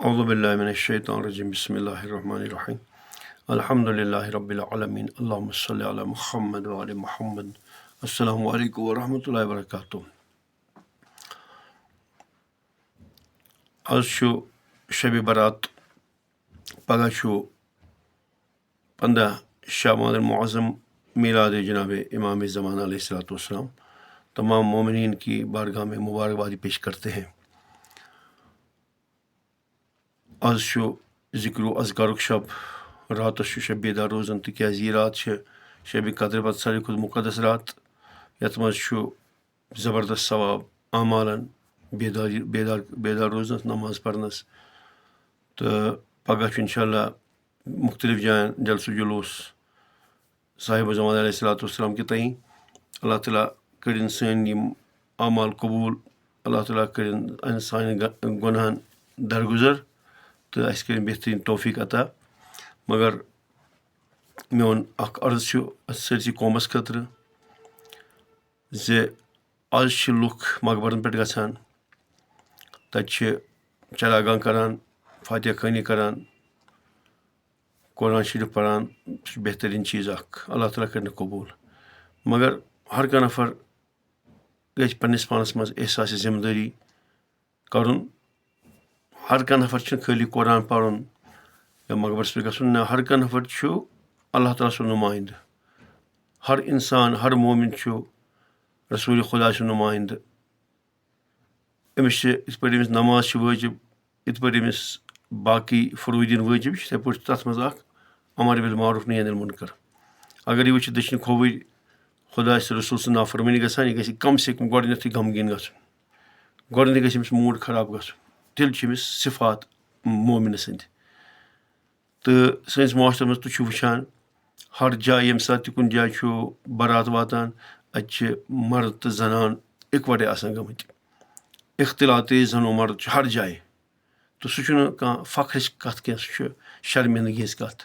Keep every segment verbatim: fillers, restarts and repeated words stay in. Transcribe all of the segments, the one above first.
أعوذ بالله من الشيطان الرجيم. بسم الله الرحمن الرحيم. الحمد لله رب العالمين. اللهم صل على محمد وعلى محمد. السلام عليكم ورحمة الله وبركاته. آز چھُ شبِ برات، پگاہ چھُ پنٛداہ شعبان المعظم، میلاد جناب امام زمان علیہ الصلوۃ والسلام۔ تمام مومنین کی بارگاہ میں مبارکبادی پیش کرتے ہیں۔ آز چھُ ذکر و اذکارُک شب، راتس چھُ شب بیدار روزان، تِکیازِ یہِ رات چھِ شب قدر پتہٕ ساروی کھۄتہٕ مُقدس رات، یتھ منٛز چھُ زبردست ثواب اعمالن، بیداری، بیدار، بیدار روزنس، نماز پرنس۔ تہٕ پگاہ چھُ انشاءاللہ مختلف جاین جلسہٕ جلوس صاحب زمان علیہ الصلوۃ والسلام کہِ تئیں۔ اللہ تعالیٰ کٔرِن سٲنۍ یِم اعمال قبول، اللہ تعالیٰ کٔرِن سانٮ۪ن گ-، گۄناہن درگُزر تہٕ اسہِ کٔرِن بہترین توفیق عطا۔ مگر میون اکھ عرض چھُ اتھ سٲرسٕے قومس خٲطرٕ زِ آز چھِ لُکھ مقبرن پٮ۪ٹھ گژھان، تتہِ چھِ چراگاہ کران، فاتحہ خوانی کران، قرآن شریف پران، سُہ چھُ بہترین چیز اکھ، اللہ تعالیٰ کرِ نہٕ قبول۔ مگر ہر کانٛہہ نفر گژھِ پننِس پانس منٛز احساس ذمہ دٲری کرُن۔ ہر کانٛہہ نفر چھُنہٕ خٲلی قرآن پرُن یا مقبرس پٮ۪ٹھ گژھُن، نہ، ہر کانٛہہ نفر چھُ اللہ تعالیٰ سُنٛد نمایندٕ۔ ہر انسان، ہر مومن چھُ رسول خدا سُنٛد نمایندٕ۔ أمِس چھِ، یِتھ پٲٹھۍ أمِس نماز چھِ وٲجِب، یِتھ پٲٹھۍ أمِس باقٕے فروٗض دِنۍ وٲجِب چھِ، تِتھَے پٲٹھۍ چھُ تَتھ منٛز اَکھ امر بالمعروف نہی عن المنکر۔ اگر یہِ وٕچھِ دٔچھِنۍ کھووٕرۍ خۄداے تہٕ رسول سٕنٛز نافرمٲنی گژھان، یہِ گژھِ کم سے کم گۄڈٕنٮ۪تھٕے غمگیٖن گژھُن، گۄڈٕنٮ۪تھٕے گژھِ أمِس موٗڈ خراب گژھُن، تیٚلہِ چھِ أمِس صفات مومنہٕ سٕنٛدِ۔ تہٕ سٲنِس معاشرس منٛز تُہۍ چھِو وٕچھان، ہر جایہِ ییٚمہِ ساتہٕ تہِ کُنہِ جایہِ چھُ بارات واتان، اَتہِ چھِ مرد تہٕ زنان اِکوَٹَے آسان گٔمٕتۍ۔ اختلاطِ زن و مرد چھُ ہر جایہِ۔ تہٕ سُہ چھُنہٕ کانٛہہ فخرٕچ کَتھ کینٛہہ، سُہ چھُ شرمندگی ہٕنٛز کَتھ۔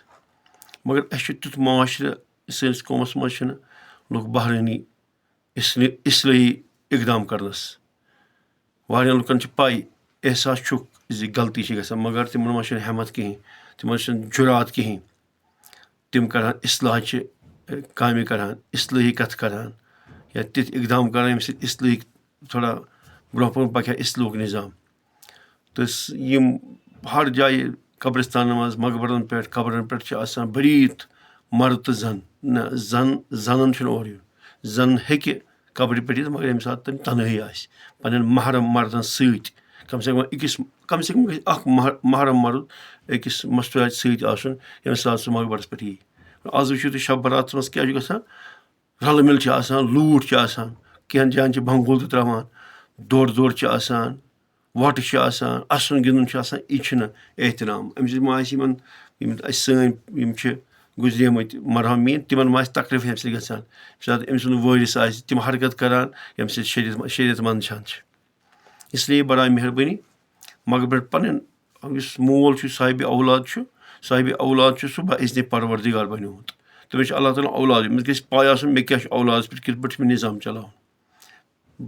مگر اَسہِ چھُ تیُتھ معاشرٕ، سٲنِس قومَس منٛز چھِنہٕ لُکھ بہرٲنی اصل-، اصلٲحی اقدام کرنس۔ واریاہن لُکن چھِ پَے، احساس چھُکھ زِ غلطی چھِ گژھان، مگر تِمن منٛز چھَنہٕ ہٮ۪متھ کِہیٖنۍ، تِمن چھَنہٕ جُرات کِہیٖنۍ۔ تِم کرہن اصلاحچہِ، اے، کامہِ کرہن، اصلٲحی کتھٕ کرہن یا تِتھۍ اقدام کرہن، ییٚمہِ سۭتۍ اصلٲحی تھوڑا برونٛہہ کُن پکہِ ہا، اصلٲحُک نظام۔ تہٕ س-، یِم ہر جایہِ قبرستانن منٛز، مقبرن پٮ۪ٹھ، قبرن پٮ۪ٹھ چھِ آسان بٔرِتھ مرد تہٕ زن۔ نہ، زن، زنان چھُنہٕ اورٕ یُن۔ زن ہیٚکہِ قبرِ پٮ۪ٹھ یِتھ، مگر ییٚمہِ ساتہٕ تٔمۍ تنہٲیی آسہِ پننٮ۪ن محرم مردن سۭتۍ، کم سے کم أکِس، کم سے کم گژھِ اکھ مح-، محرم مرد أکِس مستوراتہِ سۭتۍ آسُن، ییٚمہِ ساتہٕ سُہ مقبرس پٮ۪ٹھ یی۔ از وٕچھِو تُہۍ، شب براتس منٛز کیٛاہ چھُ گژھان؟ رلہٕ مِلہٕ چھِ آسان، لوٗٹھ چھِ آسان، کینٛہَن جایَن چھِ بنٛگُل تہِ ترٛاوان، دورٕ دورٕ چھِ آسان، وۄٹہٕ چھِ آسان، اَسُن گِنٛدُن چھُ آسان، یہِ چھُنہٕ احترام۔ اَمہِ سۭتۍ ما آسہِ یِمَن، یِم اَسہِ سٲنۍ یِم چھِ گُزریمٕتۍ مرحوٗمین، تِمَن ما آسہِ تکلیٖف اَمہِ سۭتۍ گژھان؟ ییٚمہِ ساتہٕ أمۍ سُنٛد وٲرِث آسہِ، تِم حرکت کران، ییٚمہِ سۭتۍ شریعت، شریعت منٛد چھَنہٕ چھِ۔ اس لیے برائے مہربٲنی مقبرٕ پٮ۪ٹھ پنٕنۍ یُس مول چھُ، صاحبِ اولاد چھُ، صاحبِ اولاد چھُ سُہ بَاِذنِ پروردگار بنیومُت۔ تٔمِس چھُ اللہ تعالیٰ ہن اولاد، أمِس گژھِ پَے آسُن مےٚ کیٛاہ چھُ اولادَس پٮ۪ٹھ، کِتھ پٲٹھۍ چھُ مےٚ نظام چلاوُن۔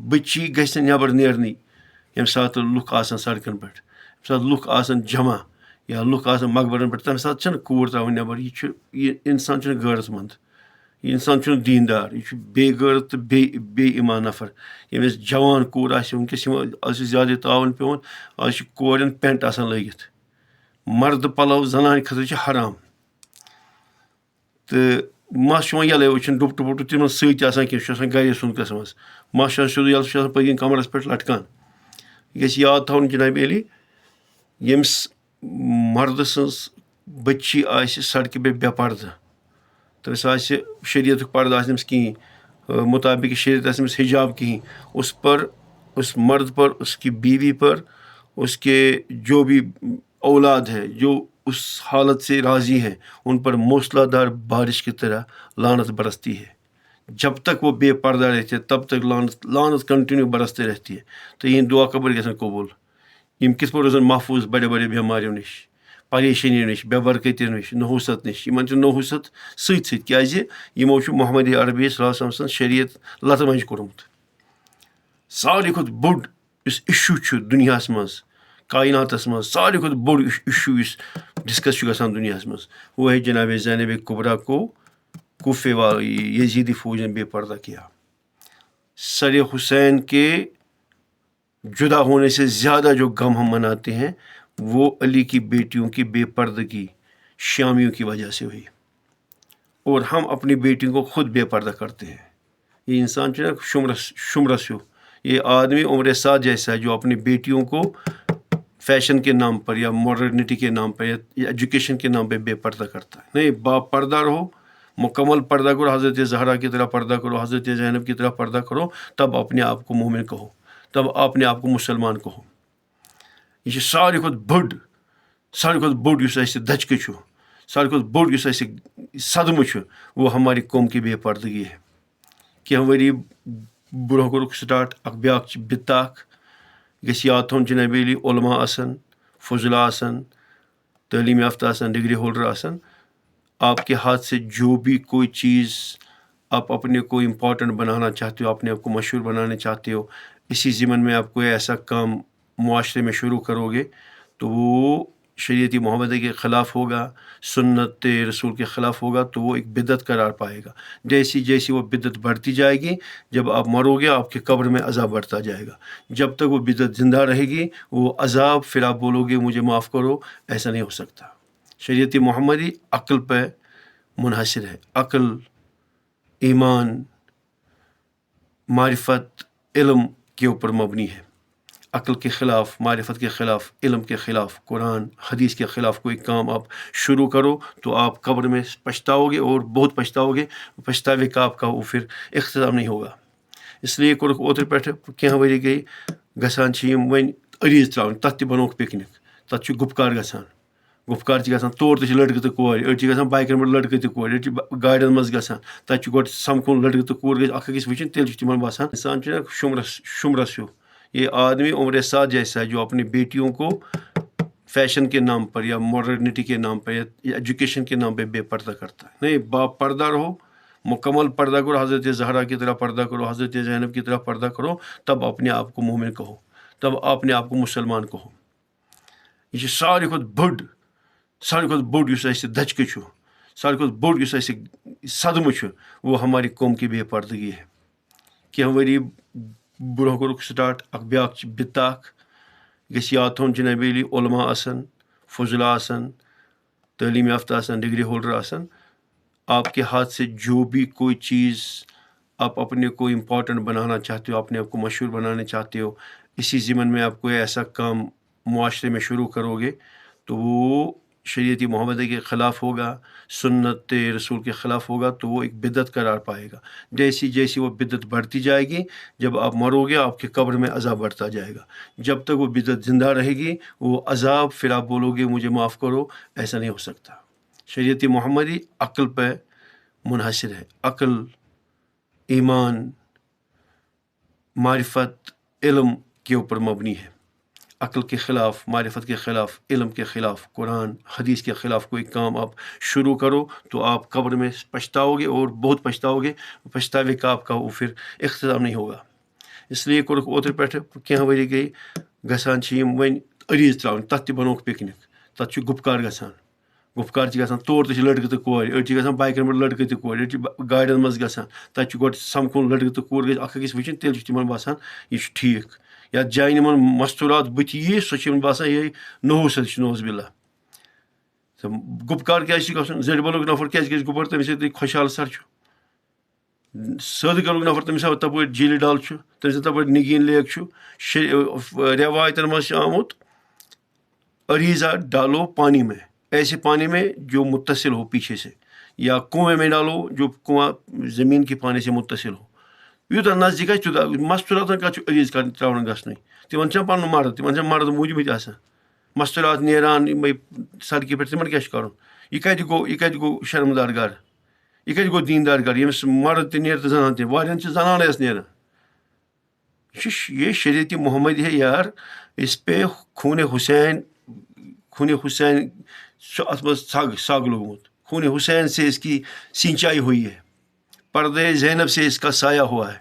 بٔچی گژھِ نہٕ نٮ۪بر نیرنٕے، ییٚمہِ ساتہٕ لُکھ آسَن سڑکَن پٮ۪ٹھ، ییٚمہِ ساتہٕ لُکھ آسَن جمع یا لُکھ آسَن مقبرَن پٮ۪ٹھ، تَمہِ ساتہٕ چھَنہٕ کوٗر ترٛاوٕنۍ نٮ۪بر۔ یہِ چھُ، یہِ اِنسان چھُنہٕ غٲرت مند۔ یہِ اِنسان چھُنہٕ دیٖندار، یہِ چھُ بے غٲرت تہٕ بے، بے ایٖمان نفر۔ ییٚمِس جوان کوٗر آسہِ وٕنکیٚس، یِم آز چھِ زیادٕ تعاوُن پٮ۪وان، آز چھِ کورٮ۪ن پینٹ آسان لٲگِتھ۔ مردٕ پلو زنانہِ خٲطرٕ چھِ حرام۔ تہٕ مَس چھُ یِوان یَلَے، وۄنۍ چھُنہٕ ڈُپٹہٕ وُپٹہٕ تِمن سۭتۍ تہِ آسان کینٛہہ، سُہ چھُ آسان گرے سُنٛد قٕسمَس۔ مَس چھُ آسان سیوٚدُے یَلہٕ، سُہ چھُ آسان پٔتۍ کِنۍ کمرَس پٮ۪ٹھ لٹکان۔ یہِ گژھِ یاد تھاوُن جنابِ علی، ییٚمِس مردٕ سٕنٛز بٔچی آسہِ سڑکہِ پٮ۪ٹھ بے پردٕ، تٔمِس آسہِ شریعتُک پردٕ آسہِ نہٕ أمِس کِہیٖنۍ، مطابق شریعت آسہِ نہٕ أمِس حجاب کِہیٖنۍ، اس پر، اس مرد پر، اس کی بیوی پر، اس کے جو بھی اولاد ہے، جو اس حالت سے راضی ہیں، ان پر موسلادھار بارش کی طرح لعنت برستی ہے۔ جب تک وہ بے پردہ رہتے ہیں، تب تک لعنت، لعنت کنٹینیو برستے رہتی ہے۔ تو یہ دعا قبول گژھن قبول۔ یِم کِتھ پٲٹھۍ روزن محفوٗظ بڑے بڑے بٮ۪ماریو نِش، پریشٲنیو نِش، بے برکتیو نِش، نحوست نِش؟ یِمن چھُ نحوست سۭتۍ سۭتۍ، کیازِ یِمو چھُ محمد عربی صلی اللہ علیہ وسلم سٕنٛز شریعت لتہٕ منٛز کوٚرمُت۔ ساروی کھۄتہٕ بوٚڑ یُس issue چھُ دُنیاہَس منٛز، کائناتس منٛز ساروی کھۄتہٕ بوٚڑ اِش-، issue یُس discuss چھُ گژھان دُنیاہس منٛز، وہ ہے جناب زینب کبریٰ کو کوفے والے یزیدی فوج نے بے پردہ کیا۔ سر حسین کے جدا ہونے سے زیادہ جو غم ہم مناتے ہیں، وہ علی کی بیٹیوں کی بے پردگی، شامیوں کی وجہ سے ہوئی۔ اور ہم اپنی بیٹیوں کو خود بے پردہ کرتے ہیں۔ یہ انسان جو ہے نا شمرس، شمرس ہو، یہ آدمی عمر سعد جیسا ہے جو اپنی بیٹیوں کو فیشن کے نام پر یا ماڈرنٹی کے نام پر یا ایجوکیشن کے نام پہ بے پردہ کرتا ہے۔ نہیں، با پردہ رہو، مکمل پردہ کرو، حضرت زہرا کی طرح پردہ کرو، حضرت زینب کی طرح پردہ کرو، تب اپنے آپ کو مومن کہو، تب اپنے آپ کو مسلمان کہو۔ یہ چھُ ساروی کھۄتہٕ بوٚڑ، ساروی کھۄتہٕ بوٚڑ یُس اَسہِ دھچکہٕ چھُ، ساروی کھۄتہٕ بوٚڑ یُس اَسہِ صدمہٕ چھُ، وہ ہماری قوم کی بے پردگی ہے۔ کینٛہہ ؤری برونٛہہ کوٚرُکھ start اکھ بیٛاکھ چ-، بِدعت اکھ، گژھِ یاد تھاوُن، جناب علی علماء آسن، فضلاء آسن، تعلیم یافتہ آسن، ڈگری ہولڈر آسن، آپ کے ہاتھ سے جو بھی کوئی چیز آپ اپنے کو امپورٹنٹ بنانا چاہتے ہو، اپنے آپ کو مشہور بنانا چاہتے ہو، اسی ضمن میں آپ کوئی ایسا کام معاشرے میں شروع کرو گے تو وہ شریعت محمدیہ کے خلاف ہوگا، سنت رسول کے خلاف ہوگا، تو وہ ایک بدعت قرار پائے گا۔ جیسی جیسی وہ بدعت بڑھتی جائے گی، جب آپ مرو گے آپ کے قبر میں عذاب بڑھتا جائے گا۔ جب تک وہ بدعت زندہ رہے گی، وہ عذاب، پھر آپ بولو گے مجھے معاف کرو، ایسا نہیں ہو سکتا۔ شریعت محمدی عقل پہ منحصر ہے۔ عقل، ایمان، معرفت، علم کے اوپر مبنی ہے۔ عقل کے خلاف، معرفت کے خلاف، علم کے خلاف، قرآن حدیث کے خلاف کوئی کام آپ شروع کرو تو آپ قبر میں پچھتاؤ گے اور بہت پچھتاؤ گے۔ پچھتاوے کا آپ کا وہ پھر اختتام نہیں ہوگا۔ اس لیے کوٚرُکھ اوترٕ پٮ۪ٹھٕ کینٛہہ ؤری گٔے گژھان چھِ یِم وۄنۍ عریٖض ترٛاوٕنۍ، تَتھ تہِ بَنووُکھ پِکنِک۔ تَتھ چھُ گُپکار گژھان۔ گُپکار چھِ گژھان، تور تہِ چھِ لٔڑکہٕ تہٕ کورِ، أڑۍ چھِ گژھان بایکَن پٮ۪ٹھ لٔڑکہٕ تہٕ کورِ، أڑۍ چھِ با-، گاڑٮ۪ن منٛز گژھان، تَتہِ چھُ گۄڈٕ سَمکھُن، لٔڑکہٕ تہٕ کوٗر گژھِ اَکھ أکِس وٕچھِنۍ، تیٚلہِ چھُ تِمَن باسان اِنسان چھُ نہ شُمرَس، شُمرَس ہیوٗ۔ یہ آدمی عمر سعد جیسا ہے جو اپنی بیٹیوں کو فیشن کے نام پر یا ماڈرنٹی کے نام پر یا ایجوکیشن کے نام پہ بے پردہ کرتا ہے۔ نہیں، با پردہ رہو، مکمل پردہ کرو، حضرت زہرا کی طرح پردہ کرو، حضرت زینب کی طرح پردہ کرو، تب اپنے آپ کو مومن کہو، تب اپنے آپ کو مسلمان کہو۔ یہ چھُ ساروی کھۄتہٕ بوٚڑ، ساروی کھۄتہٕ بوٚڑ یُس اَسہِ دھچکہٕ چھُ، ساروی کھۄتہٕ بوٚڑ یُس اَسہِ صدمہٕ چھُ، وہ ہماری قوم کی بے پردگی ہے۔ کینٛہہ ؤری برونٛہہ کوٚرُکھ start اکھ بیٛاکھ چ-، بِدعت اکھ، گژھِ یاد تھاوُن، جناب علی علماء آسن، فضلاء آسن، تعلیم یافتہ آسن، ڈگری ہولڈر آسن، آپ کے ہاتھ سے جو بھی کوئی چیز آپ اپنے کو امپورٹنٹ بنانا چاہتے ہو، اپنے آپ کو مشہور بنانا چاہتے ہو، اسی ضمن میں آپ کوئی ایسا کام معاشرے میں شروع کرو گے تو وہ شریعت محمدیہ کے خلاف ہوگا، سنت رسول کے خلاف ہوگا، تو وہ ایک بدعت قرار پائے گا۔ جیسی جیسی وہ بدعت بڑھتی جائے گی، جب آپ مرو گے آپ کے قبر میں عذاب بڑھتا جائے گا۔ جب تک وہ بدعت زندہ رہے گی، وہ عذاب، پھر آپ بولو گے مجھے معاف کرو، ایسا نہیں ہو سکتا۔ شریعت محمدی عقل پہ منحصر ہے۔ عقل، ایمان، معرفت، علم کے اوپر مبنی ہے۔ عقل کے خلاف، معرفت کے خلاف، علم کے خلاف، قرآن حدیث کے خلاف کوئی کام آپ شروع کرو تو آپ قبر میں پچھتاؤ گے اور بہت پچھتاؤ گے۔ پچھتاوے کا آپ کا وہ پھر اختتام نہیں ہوگا۔ اس لیے کوٚرُکھ اوترٕ پٮ۪ٹھٕ کینٛہہ ؤری گٔے گژھان چھِ یِم وۄنۍ عریٖض ترٛاوٕنۍ، تَتھ تہِ بَنووُکھ پِکنِک، تَتھ چھُ گُپکار گژھان۔ گُپکار چھِ گژھان، تور تہِ چھِ لٔڑکہٕ تہٕ کورِ، أڑۍ چھِ گژھان بایکَن پٮ۪ٹھ لٔڑکہٕ تہِ کورِ، أڑۍ چھِ با-، گاڑٮ۪ن منٛز گژھان، تَتہِ چھُ گۄڈٕ سَمکھُن لٔڑکہٕ تہٕ کوٗر گژھِ اَکھ أکِس وٕچھِنۍ، تیٚلہِ چھُ تِمَن باسان یہِ چھُ ٹھیٖک۔ یَتھ جایہِ یِمَن مستوٗرات بٕتھِ یِیہِ، سۄ چھِ یِمَن باسان یِہوٚے نحوست چھُ، نعوذ باللہ۔ تہٕ گُپکار کیٛازِ چھِ گژھُن؟ زٔٹۍ بَلُک نفر کیٛازِ گژھِ گُپکار؟ تَمہِ سۭتۍ خۄشحال سَر چھُ۔ سیوٚد گَرُک نفر، تٔمِس آو تَپٲرۍ جھیٖلہِ ڈَل چھُ، تٔمِس آو تَپٲرۍ نگیٖن لیک چھُ۔ شے-، رٮ۪وایتَن منٛز چھُ آمُت، "عریضہ ڈالو پانی میں، ایسے پانی میں جو متصل ہو پیچھے سے، یا کنویں میں ڈالو جو کنواں زمین کے پانی سے متصل ہو۔" یوٗتاہ نزدیٖک آسہِ، تیوٗتاہ مستوٗراتَن کَتھ چھُ عریٖض کَرنہِ ترٛاوُن گژھنُے؟ تِمَن چھَنہٕ پَنُن مرد، تِمَن چھَنہٕ مرد موٗجوٗدمٕتۍ آسان۔ مستوٗرات نیران یِمَے سڑکہِ پٮ۪ٹھ، تِمَن کیٛاہ چھُ کَرُن؟ یہِ کَتہِ گوٚو، یہِ کَتہِ گوٚو شرمدار گَرٕ؟ یہِ کَتہِ گوٚو دیٖندار گَرٕ، ییٚمِس مرد تہِ نیرِ تہٕ زنان تہِ؟ واریاہَن چھِ زنانَے یٲژ نیران۔ یہِ چھُ ش-، یہ شریعت محمد ہے یار، اس پہ خون حسین، خون حسین چھُ اَتھ منٛز سَگ، سَگ لوٚگمُت۔ خون حسین سے اس کی سینچائی ہوئی ہے، پردہ زینب سے اس کا سایہ ہوا ہے۔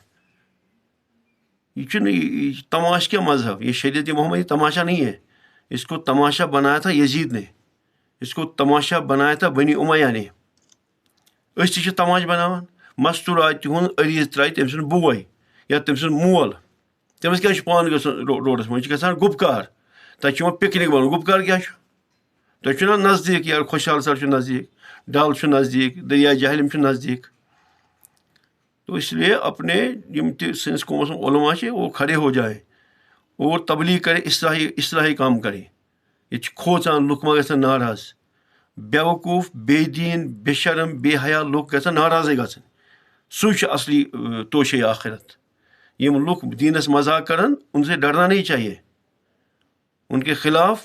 یہ چھُنہٕ، یہ، یہ تماشہٕ کینٛہہ مذہب، یہ شریعت محمد یہ تماشا نہیں ہے۔ اس کو تماشا بنایا تھا یزید نے، اس کو تماشا بنایا تھا بنی امیہ نے۔ أسۍ تہِ چھِ تماشہٕ بناوان۔ مستورات تِہُنٛد عریٖض ترٛایہِ تٔمۍ سُنٛد بوے یا تٔمۍ سُنٛد مول۔ تٔمِس کیٛاہ چھُ پانہٕ گژھُن رو-، روڈَس منٛز؟ یہِ چھُ گژھان گُپکار۔ تَتہِ چھُ یِوان پِکنِک بَناوُن۔ گُپکار کیٛاہ چھُ؟ تۄہہِ چھُو نا نزدیٖک، یارٕ خۄشحال سَر چھُ نزدیٖک، ڈَل چھُ نزدیٖک، دٔریاے جہلِم چھُ نزدیٖک۔ تو اس لیے اپنے یِم تہِ سٲنِس قومَس منٛز علماء چھِ، وہ کھڑے ہو جائیں اور تبلیغ کرے، اصلاحی، اصلاحی کام کرے۔ ییٚتہِ چھِ کھوژان، لُکھ ما گژھن ناراض؟ بیوقوف، بے دین، بے شرم، بے حیا لُکھ گژھن ناراضٕے گژھٕنۍ۔ سُے چھُ اصلی، اۭں، توشے آخرت۔ یِم لُکھ دیٖنَس مذاق کرن، ان سے ڈرنا نہیں چاہیے۔ ان کے خلاف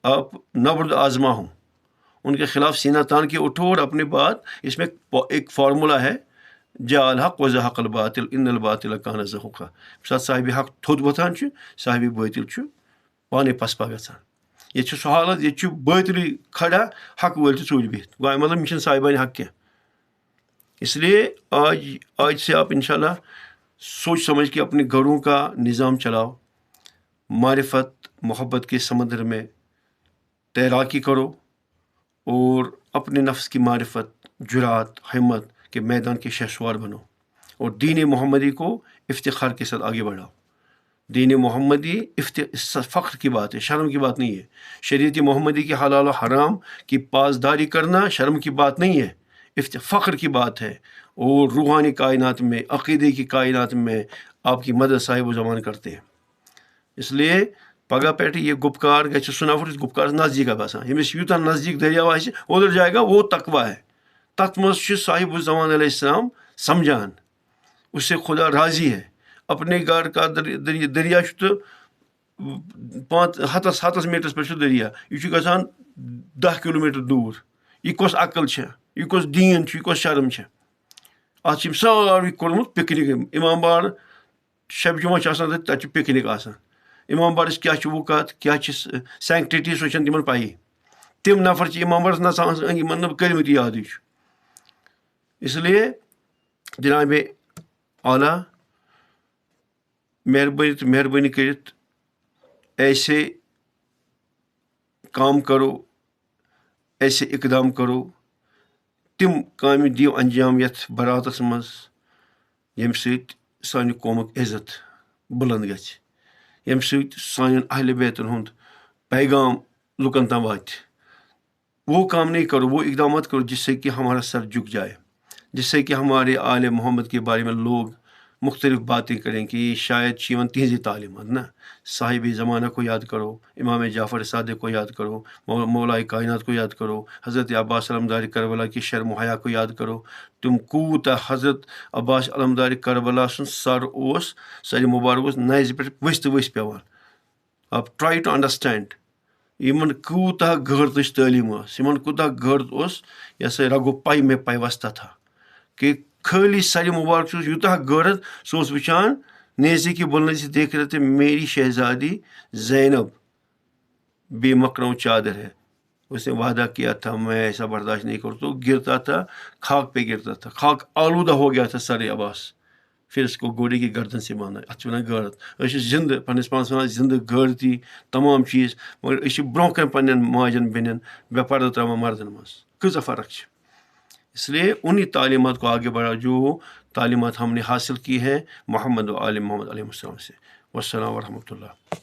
آپ نبرد آزما ہوں، ان کے خلاف سینہ تان کے اٹھو اور اپنی بات، اس میں ایک فارمولا ہے، جاء الحق وزهق الباطل ان الباطل کان زهوقا۔ ییٚمہِ ساتہٕ صاحب حق تھوٚد وۄتھان چھُ، صاحب باطل چھُ پانے پسپا گژھان۔ ییٚتہِ چھُ سُہ حالت، ییٚتہِ چھُ باطلٕے کھڑا، حق وٲلۍ چھِ ژوٗرِ بِہِتھ۔ گوٚو اَمہِ مطلب یِم چھِنہٕ صاحبانہِ حق کینٛہہ۔ اس لیے آج، آج سے آپ انشاءاللہ سوچ سمجھ کے اپنے گھروں کا نظام چلاؤ، معرفت محبت کے سمندر میں تیراکی کرو اور اپنے نفس کی معرفت، جرات، ہمت کے میدان کے شہسوار بنو اور دین محمدی کو افتخار کے ساتھ آگے بڑھاؤ۔ دین محمدی افت-، فخر کی بات ہے، شرم کی بات نہیں ہے۔ شریعت محمدی کے حلال و حرام کی پاسداری کرنا شرم کی بات نہیں ہے، افت-، فخر کی بات ہے۔ اور روحانی کائنات میں، عقیدے کی کائنات میں آپ کی مدد صاحب و زمان کرتے ہیں۔ اس لیے پگاہ پٮ۪ٹھ یہِ گُپکار گژھِ سُہ نفر یُس گُپکارَس نزدیٖک آسہِ باسان۔ ییٚمِس یوٗتاہ نزدیٖک دٔریاو آسہِ، اوٚدُر جایہِ گوٚو، وہ تقویٰ ہے۔ تَتھ منٛز چھُ صاحب الزمان علیہ السلام سمجھان، اس سے خدا راضی ہے۔ اپنے گھر کا در-، در-، دریا چھُ تہٕ پانٛژھ ہَتَس، ہَتَس میٖٹرَس پٮ۪ٹھ چھُ دریا۔ یہِ چھُ گژھان دَہ کِلوٗ میٖٹر دوٗر۔ یہِ کۄس عقل چھےٚ؟ یہِ کۄس دیٖن چھُ؟ یہِ کۄس شرم چھےٚ؟ اَتھ چھِ یِم ساروٕے کوٚرمُت پِکنِک۔ اِمام باڑ شب جمعہ چھُ آسان تَتہِ، تَتہِ چھُ پِکنِک آسان۔ اِمام باڑَس کیٛاہ چھُ وُقعت، کیٛاہ چھِ س-، sanctity، سُہ چھَنہٕ تِمَن پَیی۔ تِم نفر چھِ اِمام باڑَس نَژان آسان، یِمَن نہٕ کٔرمٕتۍ یادٕے چھُ۔ اس لیے جناب اعلیٰ، مہربٲنی تہٕ مہربٲنی کٔرِتھ ایسے کام کرو، ایسے اقدام کرو، تِم کامہِ دِیِو انجام یَتھ براتَس منٛز، ییٚمہِ سۭتۍ سانہِ قومُک عزت بُلنٛد گژھِ، ییٚمہِ سۭتۍ سانٮ۪ن اہلِ بیتَن ہُنٛد پیغام لُکَن تام واتہِ۔ وہ کام نہیں کرو، وہ اقدامات کرو جس سے کہ ہمارا سر جھک جائے، جس سے کہ ہمارے آل محمد کے بارے میں لوگ مختلف باتیں کریں کہ یہ شاید چھِ یِوان تِہنٛزی تعلیٖمات نہ۔ صاحب زمانہ کو یاد کرو، امام جعفر صادق کو یاد کرو، مو-، مولائے کائنات کو یاد کرو، حضرت عباس علمدار کربلا کی شرم و حیا کو یاد کرو۔ تِم کوٗتاہ حضرت عباس علمدار کربلا سُنٛد سر اوس، سر مبارک اوس نَزِ پٮ۪ٹھ ؤسۍ تہٕ ؤسۍ پٮ۪وان۔ آپ try to understand، یِمن کوٗتاہ غٲرتٕچ تعلیٖم ٲس، یِمن کوٗتاہ غٲرت اوس، یہِ ہسا رگو پاے میں پیوستہ تھا کہ خٲلی سر مبارک چھُس یوٗتاہ غٲرت، سُہ اوس وٕچھان، نیزے کی بلندی سے دیکھ رہے تھے میری شہزادی زینب بے مکروں چادر ہے، اس نے وعدہ کیا تھا میں ایسا برداشت نہیں کرتا، گرتا تھا، خاک پہ گرتا تھا، خاک آلودہ ہو گیا تھا سر عباس۔ پھر اس کو گھوڑے کی گردن سے باندھا۔ اَتھ چھِ وَنان غٲرت۔ أسۍ چھِ زِندٕ، پنٛنِس پانَس وَنان زِندٕ غٲرتی، تمام چیٖز، مگر أسۍ چھِ برٛونٛہہ کَنہِ پنٛنٮ۪ن ماجَن بیٚنٮ۪ن بے پردٕ ترٛاوان مردَن منٛز۔ کۭژاہ فرق چھِ؟ اس لیے انہی تعلیمات کو آگے بڑھا جو تعلیمات ہم نے حاصل کی ہے محمد و آل محمد علیہ السلام سے۔ والسلام ورحمۃ اللہ۔